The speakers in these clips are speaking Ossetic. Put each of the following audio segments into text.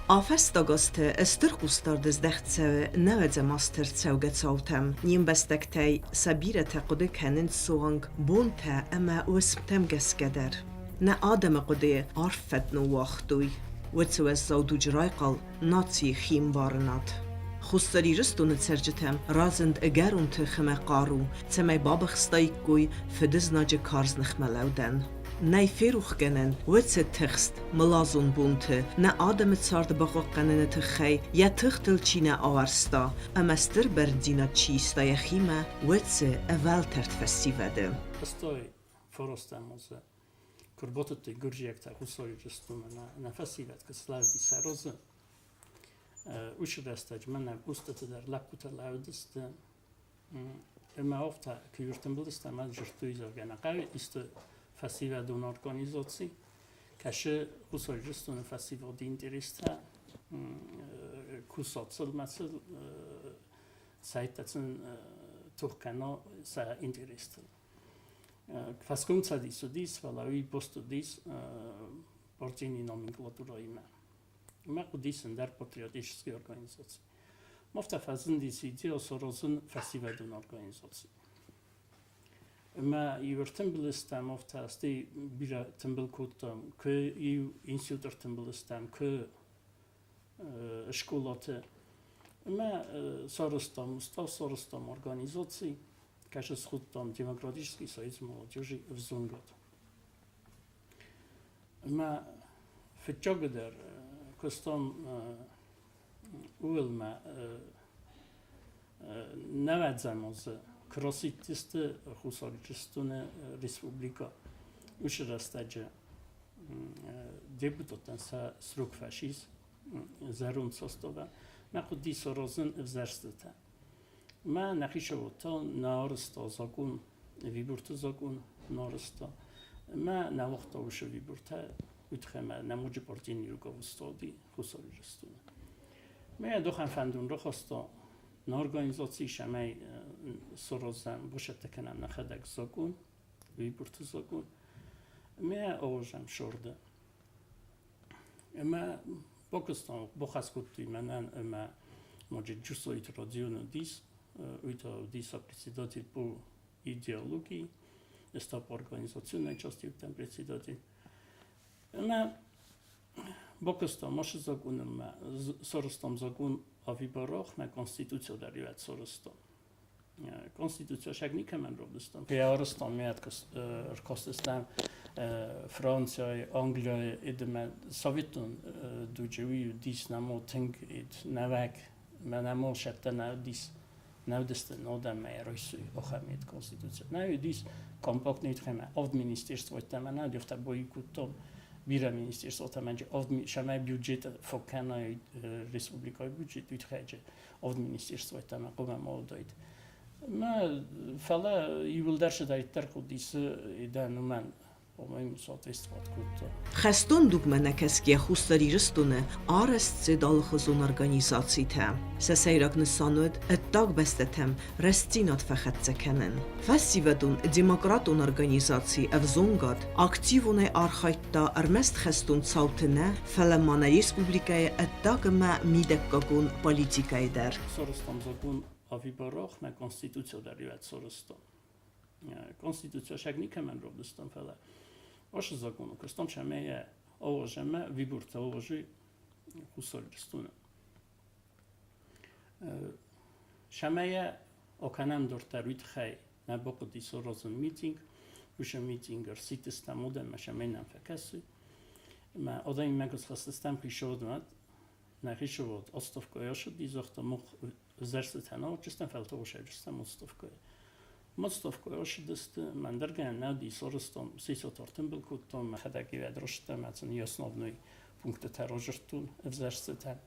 А фӕстаг азты стыр хъусдард здӕхт цӕуы нӕуӕдзӕм азты ӕрцӕугӕ цаутӕм. Не мбӕстӕгтӕй сӕ бирӕтӕ хъуыды кӕнынц суанг бонтӕ ӕмӕ уысмтӕм гӕсгӕ дӕр. Нӕ адӕмы хъуыдыйы арф фӕд ныууагътой. Уыцы уӕззау дуджы райхъал нацийы хиӕмбарынад. Хуссар Ирыстоны цӕрджытӕм разынд ӕгӕрон тых ӕмӕ хъару, цӕмӕй бабыхстаиккой фыдызнаджы карз ныхмӕлӕудӕн. Нӕй ферохгӕнӕн уыцы тыхст мылазон бонты нӕ адӕмы цард бахъахъхъӕныны тыххӕй йӕ тыхтыл чи нӕ ауӕрста ӕмӕ стыр бӕрндзинад чи иста йӕхимӕ, уыцы ӕвӕлтӕрд фӕсивӕды. Постой форостӕмозы куы рботыдтой гуырдзиӕгтӕ Хуссар Ирыстонмӕ нӕ фӕсивӕд куы слӕуди сӕ розы, уыцы рӕстӕджы мӕнӕ устыты дӕр лӕппутӕ лӕудысты. Ӕмӕ афтӕ куы ӕртымбыл стӕм, ӕмӕ дзырдтой, зӕгъгӕ, нӕ хъӕуы исты фӕсивӕдон организаци, кӕсы Хуссар Ирыстоны фӕсивӕды интерестӕ, кусат сыл мӕ сыл, сайттӕ сын тох кӕна сӕ интерестыл. Фӕскомцӕдис уыдис, фӕлӕ уый пост уыдис партийный номенклатурӕимӕ. Ӕмӕ хъуыдис ӕндӕр патриотический организаци. Афтӕ фӕзындис идея саразын фӕсивӕдон организаци. Ӕмӕ иу ӕртымбыл стӕм, афтӕ стӕй бирӕ тымбыл кодтам, куы иу институт ӕртымбыл стӕм, куы скъолаты. Ӕмӕ сарӕзтам устав, сарӕзтам организаци, кӕцы схуыдтам Демократический союз молодежи ӕвзонгад. Ӕмӕ фыццагдӕр куыстам ууыл мӕ нӕуӕдзӕм азы куы расидтысты Хуссар Ирыстоны республикӕ, уыцы рӕстӕджы депутаттӕн сӕ срок фӕцис зӕронд составӕн. Мӕ хъуыди саразын ӕвзӕрстытӕ. Мӕ нӕхи сӕвӕрдта нӕ арӕзта закъон, виборты закъон нӕ арӕзта. Мӕ нӕ уагъта уыцы вибортӕ, уый тыххӕй мӕ нӕмыджы партийы руководстводи Хуссар Ирыстоны. Мӕ дохӕн фӕндон рахаста нӕ организаци, цӕмӕй саразӕм, бацӕттӕ кӕнӕм нӕхӕдӕг закъон, виборты закъон. Мӕ аразӕм сӕрды. Ӕмӕ бакуыстам, бахӕс кодтой мӕнӕн ӕмӕ ноджы Джусойты Родион уыдис, уый та уыдис председатель по идеологии, ӕз та по организационной части уыдтӕн председатель. Ӕмӕ бакуыстам ацы законмӕ, сарӕзтам закон о выборах, мӕ конституцийӕ дӕр иуӕд сарӕзтам. Конституцияшаг никӕмӕн равдыстам. Арӕзтам миӕт ӕркастыстӕм Францийы, Английы, идемӕ советон дуджы уый уыдис нӕмо тынг нӕуӕг, мӕ нӕмо сӕттӕ нӕ уыдис, нӕ уыдысты нодӕмӕ райсой ахӕм конституци. Нӕ уыдис компактный тхемӕ авд министерствотӕ мӕ нӕ уыди, бойкоттон бирӕ министерствотӕ мӕ авд сӕмӕ бюджет фӕкӕнай республикӕйы бюджет уый тыххӕй авд министерствотӕ мӕ хъуамӕ ма уыдаид. Мӕ фӕлӕ иууылдӕр цыдӕриддӕр хъуыдис, дӕн уымӕн по-моему, соответствовать кодта. Хӕстон дугмӕ нӕкӕсгӕ Хуссар Ирыстоны арӕзт цыд алыхуызон организацитӕ. Сӕ сӕйраг нысан уыд ӕддаг бӕстӕтӕм рӕстдзинад фӕхӕццӕ кӕнын. Фӕсивӕдон демократон организаци Ӕвзонгад активонӕй архайдта ӕрмӕст хӕстон цауты нӕ, фӕлӕ ма нӕ республикӕйы ӕддаг ӕмӕ мидӕггагон политикӕйы дӕр. Сарӕзтам закон о выборах, мӕ конституцийӕ дӕр иуӕд сарӕзтам. Конституцияшаг никӕмӕн равдыстам, фӕлӕ ашы законы куыстам сӕмӕ ауазӕмӕ выбортӕ ауазы Хуссар Ирыстоны. Сӕмӕ окӕнӕм дуртӕ уый тыххӕй нӕ бахъуыди саразын митинг, уыцы митинг ӕрсидтыстӕм адӕммӕ, сӕмӕ нӕм фӕкӕсы. Ӕмӕ адӕмимӕ куы схӕцыдыстӕм хицауадмӕ, нӕ хицауад отставкӕйы ацыди, загъта, мах ӕвзӕрстытӕ нӕ уыдыстӕм, фӕлтау сӕвзӕрстам отставкӕйы. Отставкӕйы ацыдысты, мӕндӕргӕнӕн нӕ уыди, сарӕзтам, сисот ӕртымбыл кодтам, мӕхӕдӕг ивӕд растдӕн, ӕмӕ сын основной пунктытӕ разырдтон ӕвзӕрстытӕн.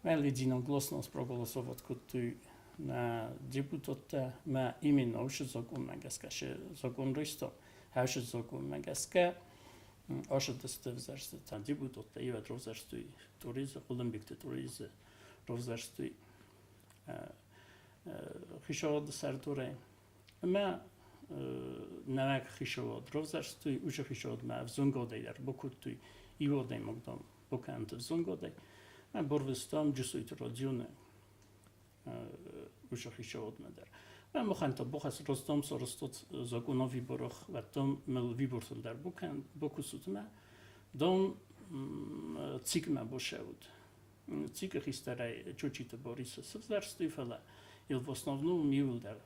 Мӕ единогласно проголосовать кодтой нӕ депутаттӕ, мӕ именно уыцы законмӕ гӕсгӕ, цы закон райстам, уыцы законмӕ гӕсгӕ ацыдысты ӕвзӕрстытӕ. Депутаттӕ ивӕд равзӕрстой Туризы, Хъуылымбегты Туризы равзӕрстой хицауады сӕрдурӕй. Ӕмӕ нӕуӕг хицауад равзӕрстой, уыцы хицауадмӕ ӕвзонгадӕй дӕр бакодтой иу адӕймаг, дам, бакӕнӕнт ӕвзонгадӕй. Мӕ борвыстам Джусойты Родионы ушахишоодмӕ дӕр. Мӕ мохӕнта бохас ростом соростот законов виборох ваттом мел вибортыл дӕр бокусутмӕ дон цикмӕ бошеуд. Цикы хистӕрӕй Чочиты Борисы сывзӕрстой, фӕлӕ йыл в основном иуылдӕр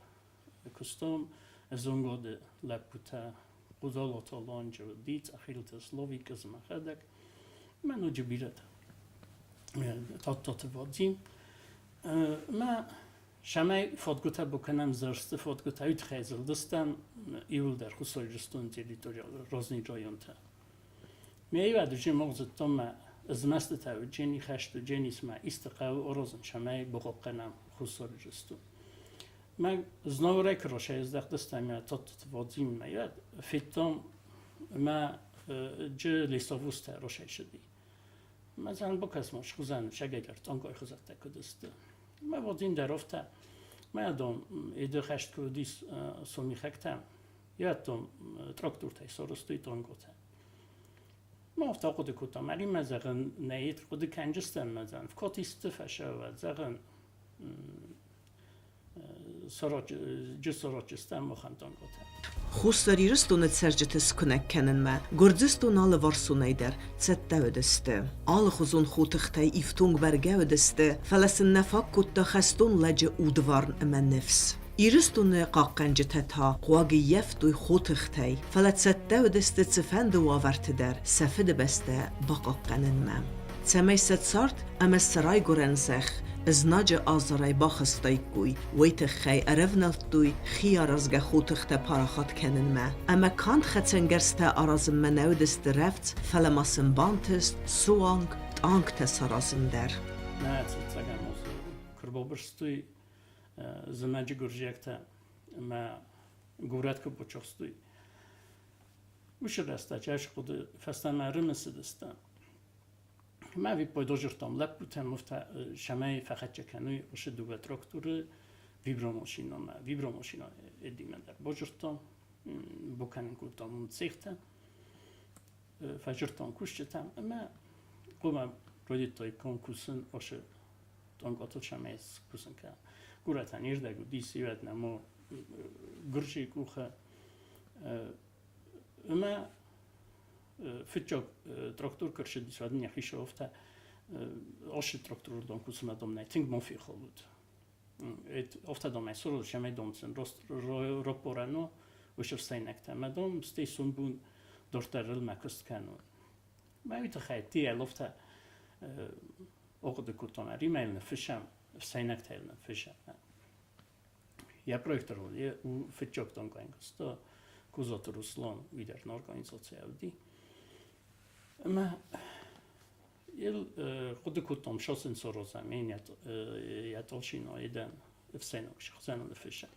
куыстом ӕзонгоды лӕппутӕ Хъудалоты Лонджы уыди, Цъӕхилты Словик ӕз мӕхӕдӕг, мӕ ноджы бирӕтӕ. Тадтаты Вадим. Мӕ Шамӕй фадгуытӕ бакӕнӕм зӕрсты фадгуытӕ, уый тыххӕй зылдыстӕм иуылдӕр Хуссар Ирыстоны территорийыл Розни районтӕ. Ме аивад уже мах зыдтам мӕ змӕстытӕ уыджени, хӕст уыджени, цыма исты хъӕуы аразын, цӕмӕй бахъахъхъӕнӕм Хуссар Ирыстон. Мӕ Знауырӕй куы расӕздӕхтыстӕм мӕ Тадтаты Вадиммӕ, федтам мӕ джы лесовозтӕ расайсыди. Мӕ зӕн бакӕс-ма, схуызӕн сӕгӕйдӕр тъангой хызӕттӕ куыд сты. Мӕ Вадим дӕр афтӕ. Мӕ дон эды хӕст куы уыдис сомихӕгтӕм, йӕ трактортӕй сарӕзтой танготӕ. Ма афтӕ ахъуыды кодтам, ӕри-ма, зӕгъын, нӕ хъуыды кӕнджыстӕм, мӕ зӕгъын, вкотисты фӕсӕвӕд, зӕгъын, джы махӕн танготӕ. Хуссар Ирыстоны цӕрджыты скуынӕг кӕнынмӕ Гуырдзыстон алыварсонӕй дӕр цӕттӕ уыдысты. Алыхуызон хотыхтӕй ифтонг бӕргӕ уыдысты, фӕлӕ сын нӕ фаг кодта хӕстон лӕджы удварн ӕмӕ ныфс. Ирыстоны хъахъхъӕнджытӕ та хъуаг ӕййӕфтой хотыхтӕй, фӕлӕ цӕттӕ уыдысты цыфӕнды уавӕрты дӕр сӕ фыдыбӕстӕ бахъахъхъӕнынмӕ. Цӕмӕй сӕ цард ӕмӕ сӕ райгуырӕн зӕхх знаджы азарӕй бахызтаиккой, уый тыххӕй ӕрӕвнӕлдтой хиаразгӕ хотыхтӕ парахат кӕнынмӕ. Ӕмӕ канд хӕцӕнгӕрзтӕ аразынмӕ нӕ уыдысты рӕвдз, фӕлӕ ма сын бантыст суанг танктӕ саразын дӕр. Нӕ цӕцӕгӕн куы рбабырстой зымӕджы гуырдзиӕгтӕ ӕмӕ горӕт куы бачахстой, уыцы рӕстӕджы ӕз хъуыды фӕстӕмӕ ӕрымысыдыстӕм. Мӕ виппайды зыгътам лӕппутӕн, уфтӕ цӕмӕй фӕхӕццӕ кӕной уыцы дыууӕ тракторы вибромашинӕмӕ. Вибромашинӕ эдимӕ дӕр базыдтам, бакӕнын кодтам уым цехтӕ, фӕзырдтам кусджытӕм ӕмӕ хъуамӕ райдыдтой конкурсын уыцы тъанкъатыл цӕмӕй скусын кӕнын. Горӕтӕн ирдӕг уыдис, иуӕд нӕма гуырдзыйы къухы. Ӕмӕ фыццаг трактор кӕрсыдис, уӕд ын йӕхи сӕвӕрдта. Осы тракторырдӕм кусынмӕ домнӕй тынг ма фехъал уыд. Афтӕ домӕй сурыл сӕмӕй домдзӕн ропорано уыцы ӕфсӕйнӕгтӕ. Мӕ дом стӕй сомбон дарддӕр мӕ куыст кӕнон. Мӕ уый тыххӕй тиӕл афтӕ ахъуыды кодтон, ӕри-ма йыл ныффыссӕм, ӕфсӕйнӕгтӕ йыл ныффыссӕм. Йӕ проекторыл у фыццаг танкӕн куыста Козаты Руслан, уый дӕр организацийӕ уыди. Ӕмӕ йыл хъуыды кодтам шосын сороза мен я толщина еден ӕфсӕйнаг сыхсӕн ныффыссӕн.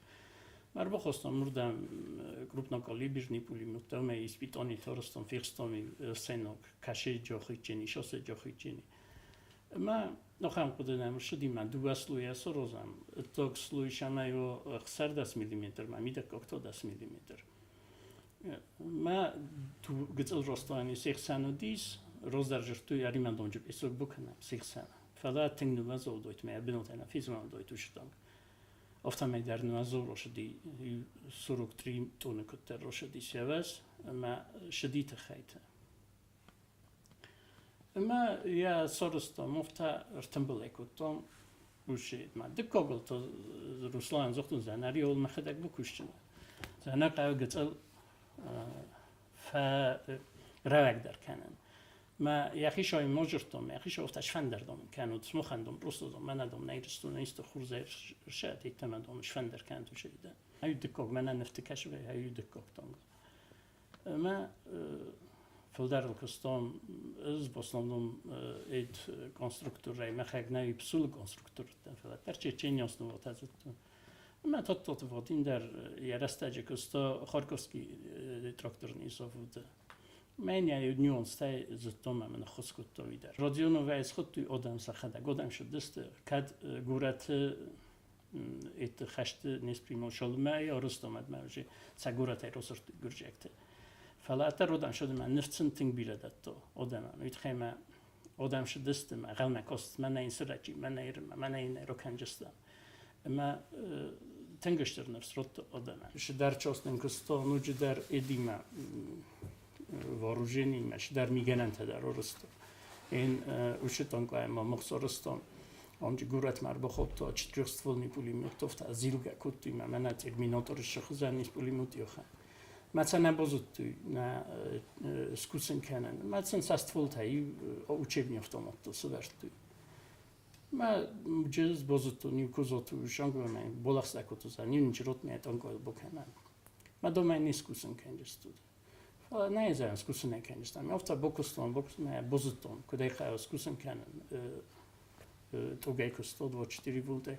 Ӕрбахастам уырдӕм крупнокалиберный пулеметтӕ ӕмӕ испитани фӕрстам, фехстам ӕфсӕйнаг кӕсы джохичини, шоссе джохичини. Ӕмӕ ахӕм хъуыды нӕм ссыди, мӕ дыууӕ слойӕ саразӕм. Ӕддаг слой сӕмӕй у 16 миллиметр, мӕ мидӕггаг та 10 миллиметр. Мӕ гыццыл ростовӕн се хсӕн уыдис, раздӕр зыдтой ӕримӕндонджы песок бакӕнӕм се хсӕн. Фӕлӕ тынг нывӕзолдойт, мӕ бинонтӕ нӕ физмӕлдойт уыцы Афтӕмӕй дӕр нывӕзол росыди 43 тонны куыддӕр росыди сӕвӕз ӕмӕ сыди тыххӕйты. Ӕмӕ йӕ сарӕзтам, афтӕ ӕртымбылӕй кодтам уыцы. Дыккагыл та Руслан загътон, зӕнӕриуыл мӕхӕдӕг бакусдзынӕн. Зӕнӕ хъӕуы гыццыл фӕрӕвӕгдӕр кӕнын. Мӕ йӕхи сой ма дзырдтон, мӕхи сой афтӕ сфӕндӕрдон кӕнут, смухӕндон, просто мӕнӕ дон нӕ Ирыстоны исты хурзӕй рсӕт, еттӕмӕ дон сфӕндӕр кӕнут уыцы. Ай дыккаг мӕнӕ нывты кӕсы, ай дыккаг тонг. Ӕмӕ фылдӕрыл куыстон ӕз в основном эд конструкторӕй, мӕхӕг нӕ псулы конструктортӕ, фӕлӕ дӕр Чеченийы основатӕ зыдтон. Ӕмӕ Тадтаты Вадим дӕр йӕ рӕстӕджы куыста Харьковский тракторный заводы. Мӕн йӕ нюанстӕ зыдтон ӕмӕ ныххуыс кодта уый дӕр. Родионовӕй схуыдтой адӕм сӕхӕдӕг, адӕм сыдысты, кӕд горӕты эти хӕсты не спримошалмӕ арыстомадмӕ уже цӕгоратӕй росырдтой гуырдзиӕгты. Фӕлӕ ӕддӕр одам шодымӕ ныфцын тынг бирӕ дӕтто одамӕн. Уый тыххӕй мӕ Адӕм сыдысты мӕ гъӕлмӕ каст мӕнӕ йын сырӕджи, мӕнӕ ирмӕ, мӕнӕ йын рокӕнджыстӕм. Ӕмӕ тынг стыр ныфс радта адӕмӕн. Сыдӕр частын куыста ноджыдӕр эдимӕ вооружениимӕ, сыдӕр мигӕнӕнтӕ дӕр арӕзта. Эн ушитон ма мохсарыстон. Амджи горӕтмӕ ӕрбахаудта четырехствольный пулеметтов та зилгӕ кодтой мӕ мӕнӕ терминаторы сыхызӕн ис пулемет йохӕ. Мӕ цӕ нӕ базыдтой нӕ скусын кӕнын. Мӕ сын сӕ стволтӕ иу учебный автоматтыл сывӕрдтой. Мӕ джыз базыдтон иу козаты шангомӕ болахсӕ кодтой, иу ничеротмӕ танкойл бакӕнӕн. Мӕ домӕ не скусын кӕнджыстут. Фӕлӕ нӕ зӕгъын скусын нӕ кӕнджыстам. Афтӕ бакуыстон, бакуыстон, базыдтон, куыд ӕй хъӕуы скусын кӕнын. Тугӕй куыстон 24 вольтӕй.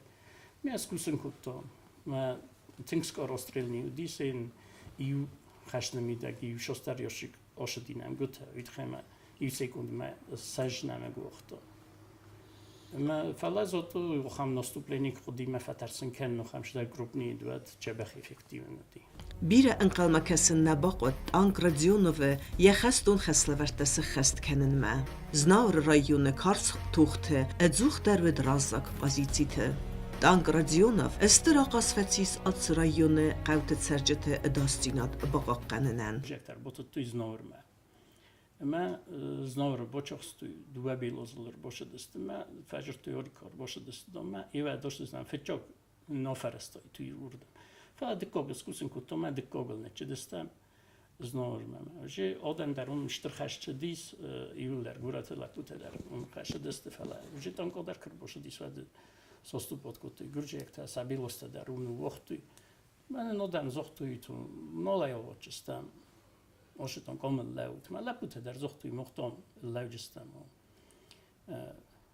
Мӕ скусын кодтон. Мӕ тынг скорострельный уыдис, иу хӕсны мидӕг иу шостар ящик осыди нӕмгуытӕ, уый тыххӕй мӕ иу секундмӕ сӕз нӕмыг уагътон. Ӕмӕ фӕлӕ зото ахӕм наступление хъуыди мӕ фӕтӕрсын кӕнын, ахӕм цыдӕр крупный уӕд дзӕбӕх эффективен уыди. Бирӕ ӕнхъӕлмӕ кӕсын нӕ бахъуыд танк Родионовы йӕ хӕстон хӕслӕвӕрдтӕ сыххӕст кӕнынмӕ. Знауыры районы карз тохты ӕдзухдӕр уыд раззаг позициты. Танк Родионов стыр ахъаз фӕцис ацы районы хъӕуты цӕрджыты ӕдасдзинад бахъахъхъӕнынӕн. Ӕрбатыдтой Знауырмӕ. Ӕмӕ Знауыры бачахстой, дыууӕ белозыл ӕрбацыдысты мӕ фӕзырдтой Орикы ӕрбацыдысты доммӕ. Ивӕ досдзынӕн фыццаг нӕ фӕрӕзтой туй уырдӕм. Фӕлӕ дыккагыл скусын кодтам ӕмӕ дыккагыл ныччыдыстӕм Знауырмӕ. Уже адӕм дӕр уым стыр хӕс цыдис, иуылдӕр горӕты лӕппутӕ дӕр уым хӕссыдысты, фӕлӕ уже танкъо дӕр куы ӕрбацыдис, уӕд соступот кодтой гуырдзиӕгтӕ, сабилостӕ дӕр уым ныууагътой. Мӕнӕн адӕм загътой, нал ӕй ауадздзыстӕм. Ошитон комыл лӕут. Мӕ лӕппутӕ дӕр загътой, мохтон лӕуджыстӕм.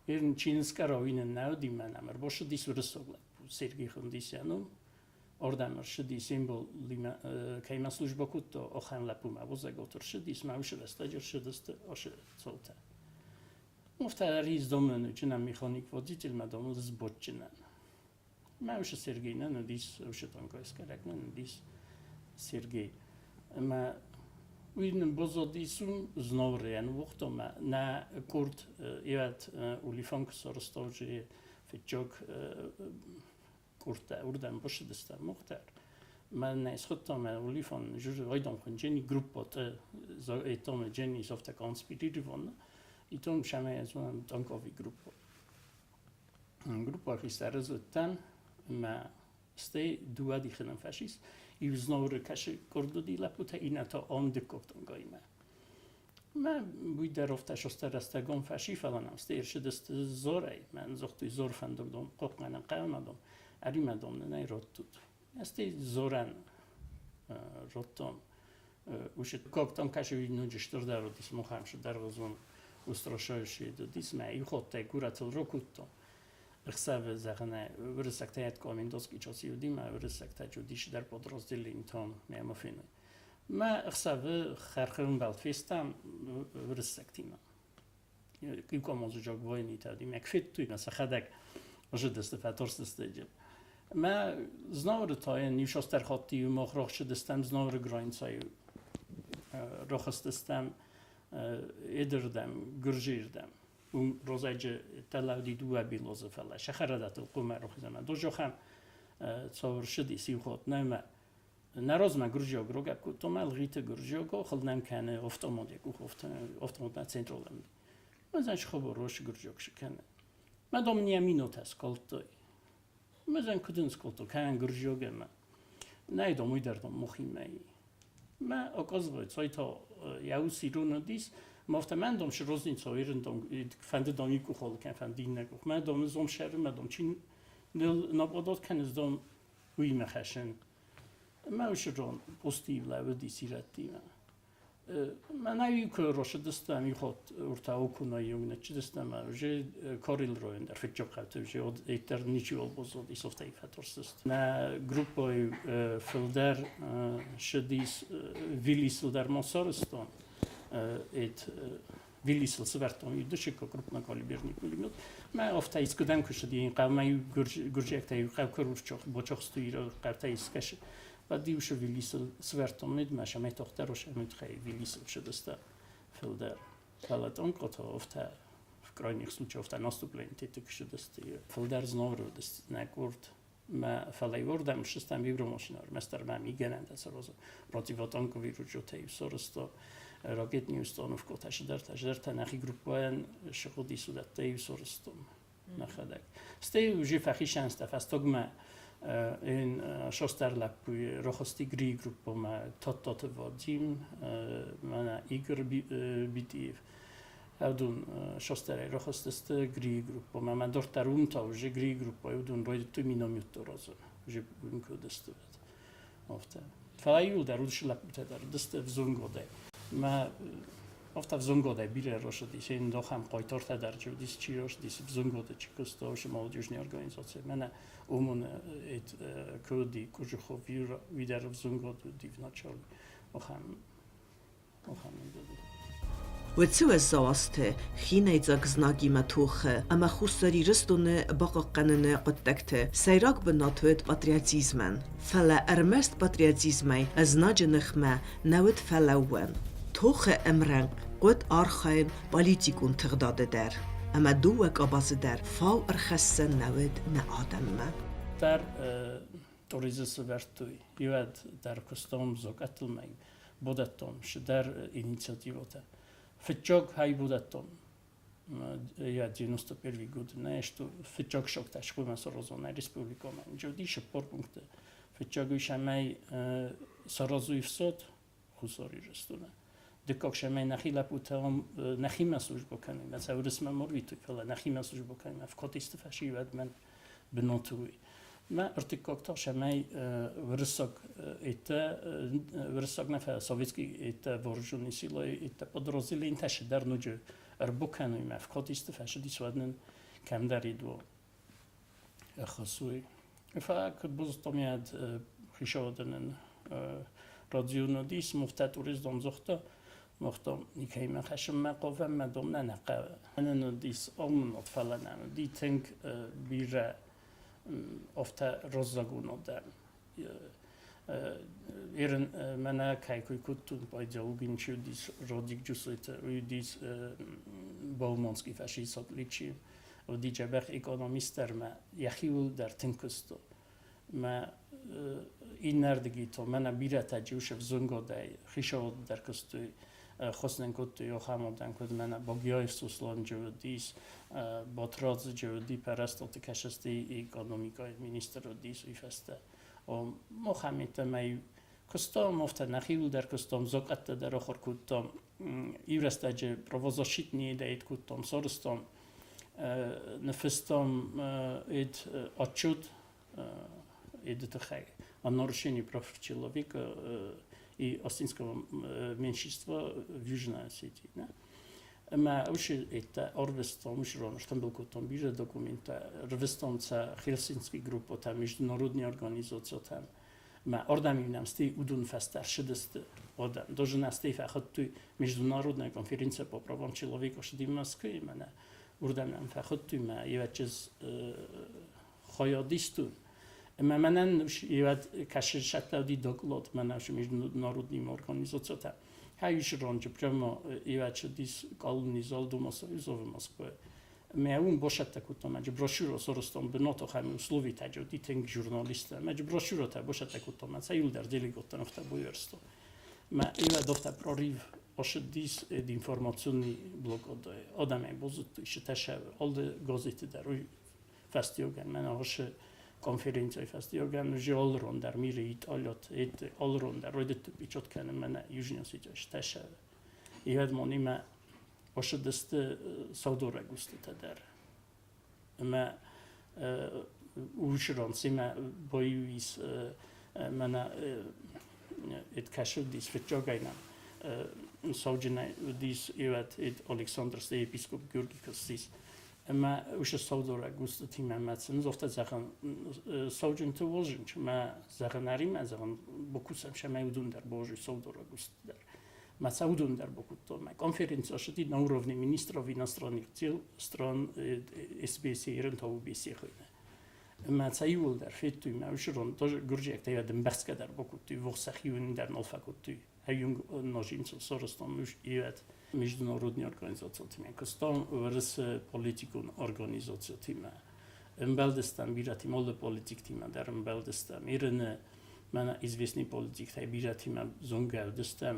Ирн чинскӕ уинын нӕ уыди мӕнӕм. Ӕрбацыдис уырыссаг лӕппу Сергей Хундисяну. Ордӕм ӕрцыди символ кӕимӕ службӕ кодта, ахӕм лӕппумӕ возӕгот ӕрцыдис, мӕ уыцы рӕстӕджы ӕрцыдысты ацы цаутӕ. Уфтӕ ӕриздомӕн уыджынӕн механик водительмӕ домыл сбодджынӕн. Мӕ уыцы Сергей нӕ уыдис, уыцы танкоискӕрӕг нӕ уыдис Сергей. Ӕмӕ уый нын баззадис уым Знауырӕн уыгътомӕ нӕ къорд ивӕд улифан куы сарӕзта фыццаг къордтӕ уырдӕм бацыдыстӕм мухтар. Мӕнӕ схуыдта мӕ улифан жужы айдам хунджени группа этome Jenny софта конспирирована. И том шаме ez танковый группа. Группа хистӕрызыдтӕн ӕмӕ стӕй дыууӕ дихы нӕм фӕсис. Иу Знауыры кӕсы къорд уыди лӕппутӕ, иннӕ та ам дыккаг тангаимӕ. Мӕ уый дӕр афтӕ состӕ рӕстӕгон фӕси, фӕлӕ нӕм стӕй ӕрцыдысты Зорӕй. Мӕн загътой Зор фӕндагдон, хъохъхъӕнӕн хъӕумӕдон, ӕримӕдон нын ӕй радтут. Стӕй Зорӕн радтон. Уыцы дыккаг кӕсы уый ноджы стырдӕр уыдис, махӕн цыдӕргъуызон устрашающий уыдис. Мӕ иу хаттӕй куратыл ракодтон. Ӕхсӕвы зӕгъынӕй уырыссӕгтӕ комендантский часы уыди, мӕ уырыссӕгтӕ уыдис дӕр подразделенийтӕм мӕ феной. Мӕ ӕхсӕвы хӕрхӕмбӕлд фестӕм уырыссӕгтимӕ. Иу командзуджаг войнитӕ уыди, мӕ куы федтой, мӕ сӕхӕдӕг зыдысты, фӕтарстысты. Мӕ Знауыры та йын иу цасдӕр хатты-иу мах рахсыдыстӕм Знауыры границӕйы рахызтыстӕм Эдырдӕм, Гуырдзыйырдӕм. Уым розӕджы тӕлӕуди дыууӕ билозы, фӕлӕ сӕхӕрӕдӕтыл хъуымӕ рохизӕмӕ. Дожохӕм цӕуырсыди сиухот нӕмӕ. Нӕ размӕ гуырдзиаг рогӕп кодтон, ӕлгъиты гуырдзиаг, хыл нӕм кӕны автомат, йӕ къух автоматмӕ централӕм. Мӕзӕн схабар росы гуырдзиаг шы кӕны. Мӕ дом не минутӕ скалдтой. Мӕзӕн куыд ын скодтой, кӕнӕн гуырдзиаг ӕмӕ. Нӕй дом, уый дӕр дом мухимӕ. Мӕ оказывается, это я усирун уыдис, ма афтӕ мӕн дом розница ирын дом фӕнды дом иу къухол кӕн фӕнды иннӕ къух. Мӕ дом зом шеры, мӕ дом чи набодот кӕныс дом уыимӕ хӕссын. Мӕ уыцы рон пустив лӕууыдис ирӕттимӕ. Мӕнӕ куы росыдыстӕм, ихот урта окуна югнечдыстӕм, уже корил роен дӕр фыццаг хъӕуты уже эттер ничего бозод исофтӕй фӕторсыст. Нӕ группой фылдӕр шыдис Виллисыл дӕр ма сарыстон, эт Виллисыл сывӕрдтон иу крупнокалиберный пулемет. Мӕ афтӕ искуыдӕм куы сыди, хъӕумӕ гуырдзиӕгтӕ хъӕу куы бочохсты хъӕутӕ искӕсы. Уӕд-иу сы Виллисыл сывӕрдтон медмӕ, сӕмӕй тохтӕр сӕмӕй Виллисыл сыдысты фылдӕр. Фӕлӕ тъонкъоты афтӕ крайних случаях наступление тетик шудысты. Фылдӕр знавр уыдысты нӕ къорд. Мӕ фӕлӕ иуырдӕм ссыстӕм вибромашина, ӕрмӕстдӕр мӕм игӕнӕнтӕ саразы противотанковый ружьетӕ сарӕзта, ракетный установкӕтӕ, цыдӕртӕ, цыдӕртӕ нӕхи группӕйӕн сыгъуыдис, уыдӕттӕ-иу сарӕзтон мӕхӕдӕг. Стӕй уже фӕхицӕн сты фӕстагмӕ ын шостӕр лӕппуйы рохости Грийы группӕмӕ Тадтаты Вадим, мӕнӕ Игорь Битиев. Уыдон шостерӕй рахызтысты Грийы группӕмӕ. Мӕ дарддӕр уым та уже Грийы группӕйы уыдон райдыдтой минометтӕ аразын. Уже уым куы уыдысты, афтӕ. Фӕлӕ иуылдӕр уыдысты лӕппутӕ дӕр, уыдысты ӕвзонгадӕй. Мӕ афтӕ ӕвзонгадӕй бирӕ рӕсыдис. Ен ахӕм хъайтартӕ дӕр чи уыдис, чи рӕсыдис ӕвзонгады, чи куыста уыцы молодежный организацийы. Мӕнӕ уымон куы уыди Кожухов Юра, уый дӕр ӕвзонгад уыди в начале. Ахӕм Уыцы уӕззау азты хинӕйдзаг знагимӕ тохы ӕмӕ Хуссар Ирыстоны бахъахъхъӕныны хъуыддӕгты сӕйраг бынат уыд патриотизмӕн. Фӕлӕ ӕрмӕст патриотизмӕй знаджы ныхмӕ нӕ уыд фӕлӕууӕн. Тохы ӕмрӕнхъ хъуыд архайын политикон тыгъдады дӕр, ӕмӕ дыууӕ къабазы дӕр фау ӕрхӕссӕн нӕ уыд нӕ адӕммӕ. Дӕр туризы сывӕрдтой, иуӕд дӕр куыстон зокъӕтыл будӕттон цыдӕр инициативӕтӕ. Фыццаг хай будӕттон я 91 год, не, что фыццаг шоктӕ схуымӕ саразон республикӕмӕ. Джоди шыппор пункты. Фыццаг шамӕй саразуй всод Хуссар Ирыстоны. Дыккаг шамӕй нӕхи лӕппутӕ нӕхимӕ службӕ кӕнын, мӕ сӕ уырысмӕ ма рвитой, фӕлӕ нӕхимӕ службӕ кӕнын, в котисты фӕсивӕд мӕн бынаты уый. Мӕ ӕртыккаг та цӕмӕй уырыссаг это уырыссаг нӕ фӕлӕ советский это вооруженные силы это подразделение дӕр ноджы ӕрбакӕной мӕ вкотисты фӕсыдис, уӕд нын кӕмдӕрид у ӕххуыс уый. Фӕлӕ куыд базыдтам, йӕ хицауады радио уыдис, муфтӕ туристон дзыхъты Мохто никӕимӕ хӕссынмӕ хъавӕм, мӕ дом нӕ нӕ хъӕуы. Нын уыдис омынод, фӕлӕ нӕм уыди тынг бирӕ афтӕ раззагон адӕм. Ерын мӕнӕ кӕй кой кодтон, идеологин чи уыдис, Родик Джусойты, уый уыдис Бауманский фашист отличие, уыди дзӕбӕх экономист дӕр мӕ йӕхиуыл дӕр тынг куыста. Мӕ иннӕрдыги то мӕнӕ бирӕтӕ джиусы взонгодӕй хицауад дӕр куыстой, хоснен кодтой охамодӕн, куыд мӕнӕ Богиаев Суслан уыдис, Батрадз уыди, Пӕрӕстоты кӕсӕсты экономикӕйы министр уыдис уый фӕстӕ. Мохаммедтӕ мӕ куыстам, афтӕ нӕхиуыл дӕр куыстам, зокъӕттӕ дӕр ахуыр кодтам, иу рӕстӕджы правозащитные дӕйт кодтам, сарӕзтам, ныффыстам отчет эти тыххӕй о нарушении прав человека и осетинского меньшинства в Южной Осетии. Ӕмӕ уыцы это ӕрвыстам, уыцы ран стымбыл кодтам бирӕ документтӕ, рвыстам сӕ Хельсинский группӕтӕм, международный организациятӕм. Мӕ ардӕм нӕм стӕй уыдон фӕстӕ ссыдысты адӕм. Даже нӕ стӕй фӕхуыдтой международная конференция по правам человека ссыди Москвайы мӕнӕ. Уырдӕм нӕм фӕхуыдтой мӕ ивӕчыз хайадистон. Ӕмӕ мӕнӕн ивӕд кӕсы сӕттӕуди доклад мӕнӕ международный организациятӕ. Хай ранчы прямо ивӕчыдис колонизал Дома Союзов Москвы. Мӕ уым бошӕттӕ кодтам, ӕджы брошюра сарӕзтам бынаты ахӕм условитӕ, уыди тынг журналисттӕ. Мӕ брошюратӕ бошӕттӕ кодтам, сӕ иуылдӕр делегаттӕн афтӕ байуӕрста. Мӕ ивӕд афтӕ прорыв ошыдис информационный блокадӕ. Адӕмӕй базыдтой, сытӕ алы газеты дӕр уый фӕстиуӕгӕн мӕнӕ уыцы конференцийы фӕстиуӕгӕн уже алы ран дӕр миры Италиат, алы ран дӕр райдыдтой печат кӕнын мӕнӕ Южный Осетия сытӕ. Ивӕд монимӕ Ошыдысты саудорӕг устытӕ дӕр. Ӕмӕ уыцы семӕ баиу ис мӕнӕ эд кӕсы уыдис фыццагӕй нӕм сауджынӕй уыдис иуӕд эд Александр епископ Георгий ссис. Ӕмӕ уыцы саудорӕг устытимӕ мӕ сын афтӕ зӕгъын сауджынты уозынч мӕ зӕгъын ӕримӕ зӕгъын бакусӕм сӕмӕ уыдон дӕр божий саудорӕг устытӕ дӕр. Мӕ уыдон дӕр бакодтон. Мӕ конференци ссыди на уровне министров иностранных дел стран СБС ерын та УБС хуыйны. Ӕмӕ сӕ иууылдӕр федтой мӕ уыцы рон, гуырдзиӕгтӕ йӕ ӕмбӕхсгӕ дӕр бакодтой, сӕхиуын дӕр нал фӕкодтой. Юнг сарӕзтам иуӕт международный организациятимӕ, куыстам Уӕрӕсе политикон организациятимӕ. Ӕмбӕлдыстӕм бирӕтимӕ, алы политиктимӕ дӕр ӕмбӕлдыстӕм. Ираны мӕнӕ известный политиктӕй бирӕтимӕ зонгӕ уыдыстӕм.